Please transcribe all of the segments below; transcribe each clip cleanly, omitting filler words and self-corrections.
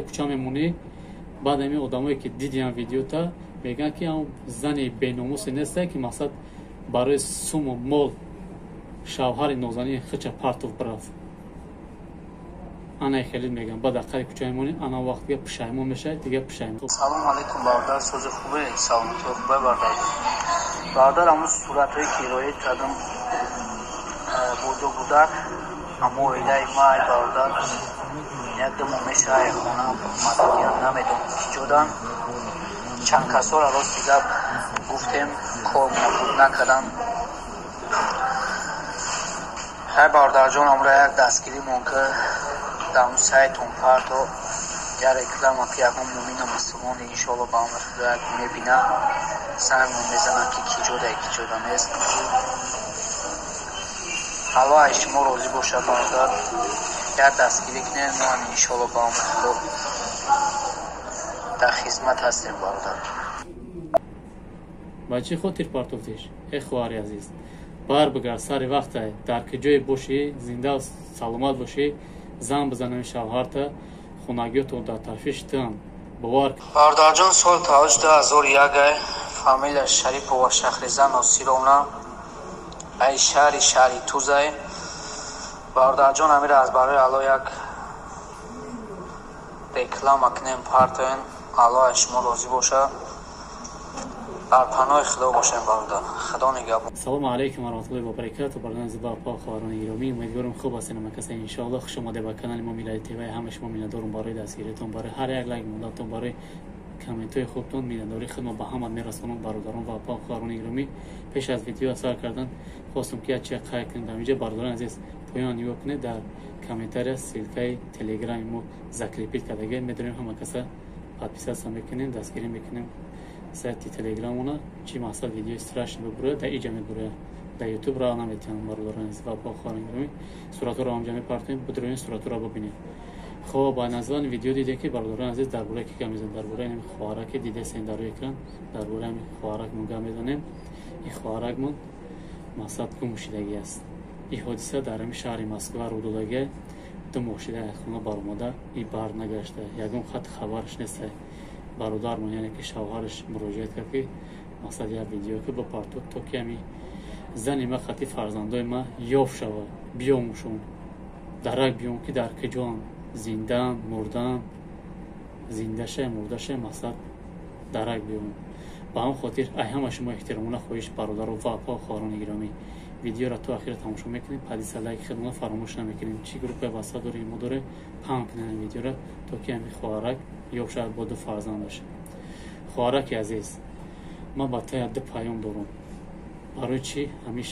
Кӯча мемонӣ, баъд ҳамин одамое ки дидиан видеота, мегӯянд, ки ам зани беномусе несте, ки мақсад барои суму мол шавҳари нозанини хича партов бирафт. Ана хеле мегӯям, баъд аққари кӯча мемонӣ, ана вақт дига пушаймон мешавад, дига пушаймон. Салом алейкум, бародар, сози хубе, саломатӣ хубе, бародар. Бародар, ҳамун суратҳое ки ироя кардам, буду будар ҳамо оилаи май, бародар, як 2 моҳ мешавад, хона омадагиам, намедонам ки ҷодан. Чанд касора, рости гап, гуфтем, кор набуд, накардан. Хай, бародарҷон, амра як дастгиримон ки дар он сайтон парто, я реклама, ки ягон мумину мусулмоне, иншоалло, ба амри Худо, як мебина, сангмон мезанад, ки ки ҷода, ки ҷода нест. Аллоҳ аз шумо розӣ бошад, бародар, як дастгирӣ кунед, мо ҳам, иншоалло, ба амри Худо, дар хизмат ҳастем, бародар. Ба чӣ хотир партофтиш, э хоҳари азиз? Бар бигард, сари вақтай, дар ки ҷое бошӣ, зинда саломат бошӣ, зан бизанами шавҳарта, хонагиётон дар тарафи шитан, бовар. Бародарҷон, соли таваллуд 2001, фамилия Шарипова Шахриза Носировна, ай шаҳри Тузай. Бародарҷон, амира аз барои Аллоҳ як реклама кунем, партоен. Аллоҳ аз шумо розӣ бошад, дар паноҳи Худо бошем, бародар, Худо нигаҳбон. Салому алайкум ва раҳматуллоҳи ва баракату. Бародарони азиз, ба хоҳарони гиромӣ, умедворам, хуб ҳастед ҳама каса, иншоаллоҳ. Хуш омадед ба канали мо, Миллати ТВ. Ҳама шумо миннатдорум барои дастгиритон, барои ҳар як лайк мондатон, барои комментҳои хубтон. Миннатдории худмо ба ҳама мерасонам, бародарон ва апа, хоҳарони гиромӣ. Пеш аз видео сар кардан хостум, ки як чиз қайд кунем дар инҷа. Бародарони азиз, поён нигоҳ кунед, дар комментария ссылкаи телеграми мо закрепить кардагӣ. Медонем, ҳама каса подписаться мекунем, дастгирӣ мекунем сайти телеграмона. Чӣ мақсад видеои страшный бибурояд, дар иҷа мебурояд, дар ютуб ра наметавонам. Бародарони азиз ва хоҳарони гиромӣ, суратҳоро ҳамҷа мепартоем, бидроен, суратҳоро бибинед. Хоб, ба названи видео диде, ки, бародарони азиз, дар бораи ки гап мезанем? Дар бораи ҳамин хоҳарак, ки дидесен дар рӯи экран, дар бораи ҳамин хоҳаракмон гап мезанем. Ин хоҳаракмон, мақсад, гум шудагӣ аст. Ин ҳодиса дар ҳамин шаҳри Москва рӯ додагӣ. 2 моҳ шуда аз хона баромада, и бар нагашта, ягон хат хабараш неста. Бародармон, яъне ки шавҳараш, муроҷиат кард, ки мақсад як видео ки бипартод, то ки ҳами зани ма хати фарзандои ма ёфт шавад, биёмушон, дарак биём, ки дар куҷоам, зиндаам, мурдаам, зиндаша, мурдаша, мақсад, дарак биём. Ба ҳамн хотир ай ҳама шумо эҳтиромона хоҳиш, бародаро ва апа, хоҳарони гиромӣ, видеоро то ахира тамошо мекунем, поделиться, лайк хидмат фаромӯш намекунем. Чӣ группаи ватсап дорем, мо дорем, паҳн кунем видеоро, то ки ҳами хоҳарак ёфт шавад бо ду фарзандаш. Хоҳараки азиз, ман ба тая ду паём дорам. Барои чӣ ҳамин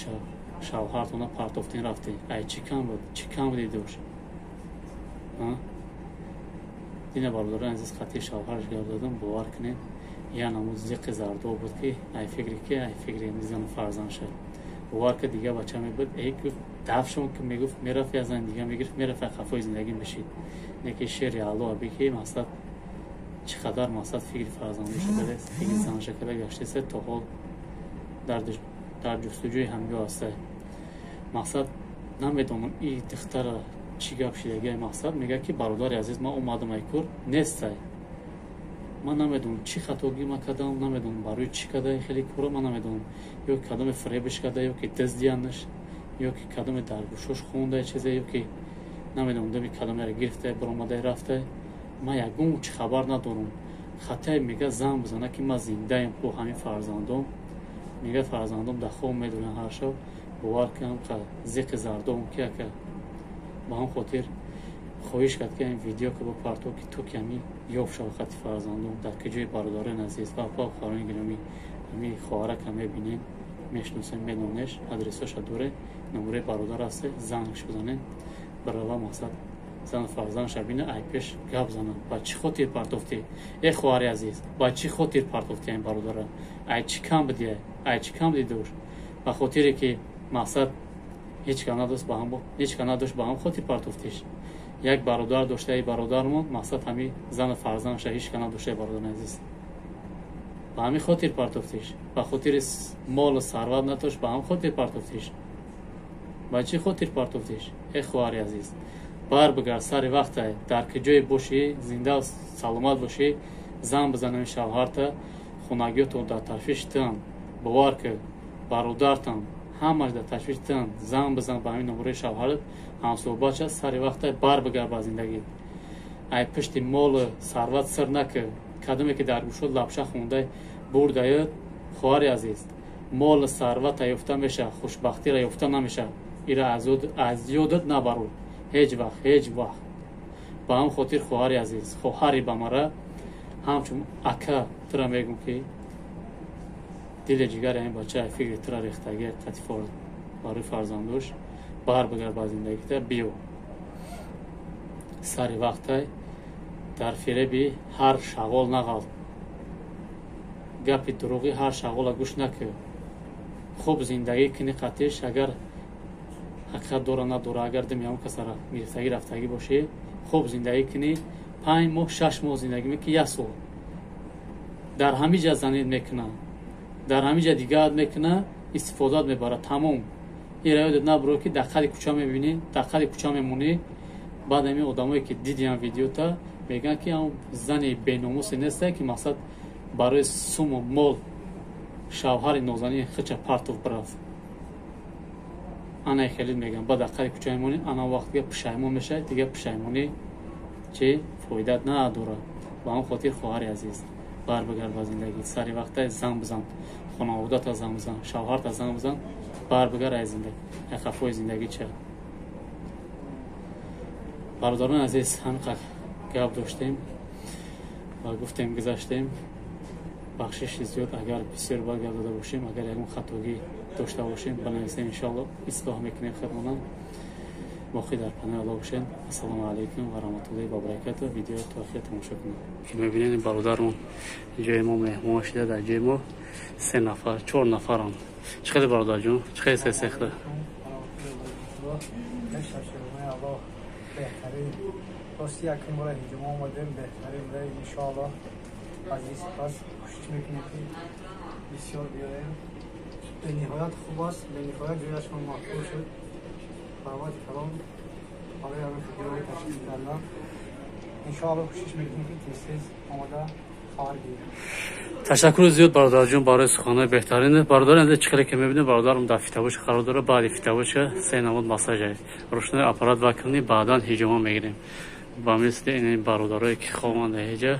шавҳартона партофтен, рафтем? Ай чӣ кам буд, чӣ кам буди дошт? Дина, бародарони азиз, хати шавҳараш гап задам, бовар кунед, я намуд зиқи зардо буд, ки ай фикри ки ай фикри зану фарзанд шад. Бовар ки, дига бача мебуд, эй, гуфт, дафшон ки мегуфт, мерафт, я зани дига мегирифт, мерафт, қафои зиндагӣ мешид. Не ки шери Аллоҳ аби, ки мақсад чӣ қадар, мақсад, фикри фарзандоша карда, фикри занаша карда гаштеса, то ҳол дар ҷустуҷӯи ҳамё ҳаста. Мақсад, намедонам, и духтара чӣ гап шидагиай. Мақсад, мегӯяд, ки бародари азиз, ман омадам, ай кор нестай, ман намедонам, чӣ хатогӣ ман кардам, намедонам, барои чӣ карда хеле кора, ман намедонам, ё кадоме фиребиш карда, ё ки дуздиянаш, ё ки кадоме дар гӯшош хонда чизе, ё ки намедонам, дами кадомеро гирифта, баромада рафта, ман ягон чӣ хабар надорам. Хатае, мега, зан бизана, ки ман зиндаем бо ҳамин фарзандом. Мега, фарзандом дар хоб медоранд ҳар шаб. Бовар кунам, зиқи зардом ки ака. Ба ҳам хотир хоҳиш кард, ки ин видео ки бипарто, ки то ки ҳамин ёфт шава хати фарзандом дар куҷои. Бародарони азиз ва апа, хоҳарони гиромӣ, ҳамин хоҳарака мебинем, мешиносем, медонеш, адресоша доре, номерои бародар ҳасте, зангш бизанед, барава, мақсад, зан фарзандша бина, ай пеш гап зана. Ба чӣ хотир партофтӣ, э хоҳари азиз? Ба чӣ хотир партофтӣ ин бародара? Ай чӣ кам будия, ай чӣ кам буди дош? Ба хотире ки, мақсад, ҳеҷ ка надошт, ба ҳам ҳеҷ ка надошт, ба ҳам хотир партофтиш? Як бародар доштаи бародармон, мақсад, ҳами зану фарзандша ҳеҷ ка надоштаи. Бародари азиз, ба ҳамин хотир партофтиш? Ба хотири молу сарват надошт, ба ҳам хотир партофтиш? Ба чӣ хотир партофтиш, э хоҳари азиз? Бар бигар сари вақта дар ки ҷое бошӣ, зинда саломат бошӣ, зан бизанами шавҳарта, хонагиётон дар ташвиш тан, бовар ки бародартан ҳамаш дар ташвиш тан, зан бизан ба ҳамин номураи шавҳарат, ҳамсӯҳбат ша, сари вақта бар бигар ба зиндагӣ. Ай пишти молу сарват сир накӣ, кадоме ки дар гӯшот лапша хонда бурдаед, хоҳари азиз, молу сарвата ёфта меша, хушбахтира ёфта намеша. Ира аз ёдат набару ҳеҷ вақт, ҳеҷ вақт. Ба ҳам хотир хоҳари азиз, хоҳари ба мара ҳамчун ака тура мегӯм ки дили ҷигари ҳамин бача фикри тура рехтагӣ қати барои фарзандош, бар бигар ба зиндагита, биё сари вақтай, дар фиреби ҳар шағол нағалт, гапи дурӯғи ҳар шағола гӯш накӣ, хуб зиндагӣ кунӣ қатиш, агар ҳақиқат дора надора, агар дими ҳамон касара гирифтагӣ рафтагӣ бошӣ, хуб зиндагӣ кунӣ, 5 моҳ 6 моҳ зиндагӣ мекунӣ, 1 сол дар ҳамин ҷа занид мекуна, дар ҳамин ҷа дигаат мекуна, истифодаат мебарад, тамом. Ира ёдат набуро ки дар қади кӯча мебинӣ, дар қади кӯча мемонӣ. Баъд ҳамин одамое ки дидиам видеота мегӯянд ки ҳам зани беномусе несте ки мақсад барои суму мол шавҳари нозанини хича партов бирафт. Ана хеле мегӯям, баъд дар қади кӯча мемонӣ, ана вақт дига пушаймон мешавӣ, дига пушаймонӣ чӣ фоидат надорад. Ба ҳамон хотир хоҳари азиз, бар бигар ба зиндагӣ, сари вақта зан бизан, хонаводата зан бизан, шавҳарта зан бизан, бар бигар аз зиндагӣ, аз қафои зиндагӣ ча. Бародарони азиз, ҳамин қадр гап доштем ва гуфтем, гузаштем. Бахшиши зиёд агар бисёр бад гап дода бошем, агар ягон хатогӣ дошта бошем, банависем, иншоалло ислоҳ мекунем хидмона. Боқӣ дар паноҳи Аллоҳ бошед. Ассалому алайкум ва раҳматуллоҳи ва баракатуҳ. Видео то охир тамошо кунед. Ки мебинед бародармон ҷои мо меҳмон шуда, дар ҷои мо 3 нафар, 4 нафаранд. Чӣ хеле бародарҷон? Чӣ хеле сехта? Беҳтарин. Рости якум бора ҳиҷома омадем, беҳтарин буда, иншоаллоҳ аз ин сипас кӯшиш мекунем ки бисёр биёем. Бениҳоят хуб аст, бениҳоят ҷояшон маъқул шуд. Раҳмати калом барои ҳамин видеои ташкил кардан. Иншоаллоҳ кӯшиш мекунем ки тез-тез омода хабар гирем. Ташаккур зиёд бародарҷон барои суханҳои беҳтарин. Бародари азиз, чӣ хеле ки мебинед, бародарам дар фитабоша қарор дорад. Баъди фитабоша 3 намуд массаж аст. Рӯшнои аппарат вакунӣ, баъдан ҳиҷома мегирем. Ба мисли ин бародарое ки хобанд ҳиҷа,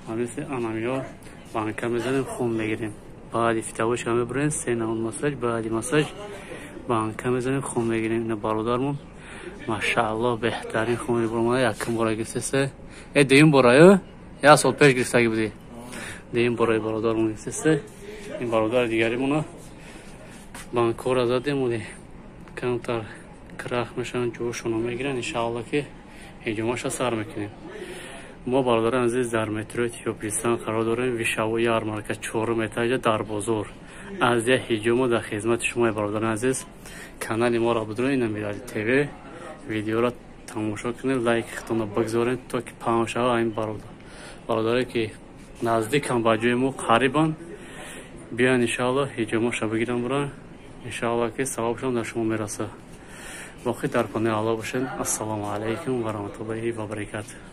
ба мисли анамиё банка мезанем, хун мегирем. Баъди фитабоша мебурем, 3 намуд массаж, баъди массаж банка мезанем, хун мегирем. Ина бародармон машааллоҳ беҳтарин хун мебурмона, якум бора гирифтасе. Э дуюм бора, ё? Як сол пеш гирифтагӣ будӣ. Дуюм бораи бародармон гирифтасе. Ин бародари дигаримона банкора задем, уди камтар крах мешаванд, ҷӯшоно мегиранд. Иншааллоҳ ки ҳиҷомаша сар мекунем. Мо бародари азиз дар метрои Тиёпистан қарор дорем, Вишаво ярмарка 4 этажа дар бозор. Аз як ҳиҷома дар хизмати шумо бародари азиз. Канали моро бидонед, ина Милали ТВ. Видеоро тамошо кунед, лайк хитона бигзоред, то ки паҳн шавад. Ин бародаре ки наздикам ба ҷои мо қарибанд, биён иншааллоҳ ҳиҷомаша бигиранд, буранд. Иншааллоҳ ки савобшон дар шумо мерасад. Боқӣ дар паноҳи Аллоҳ бошед. Ассалому алайкум ва раҳматуллоҳи ва баракатуҳ.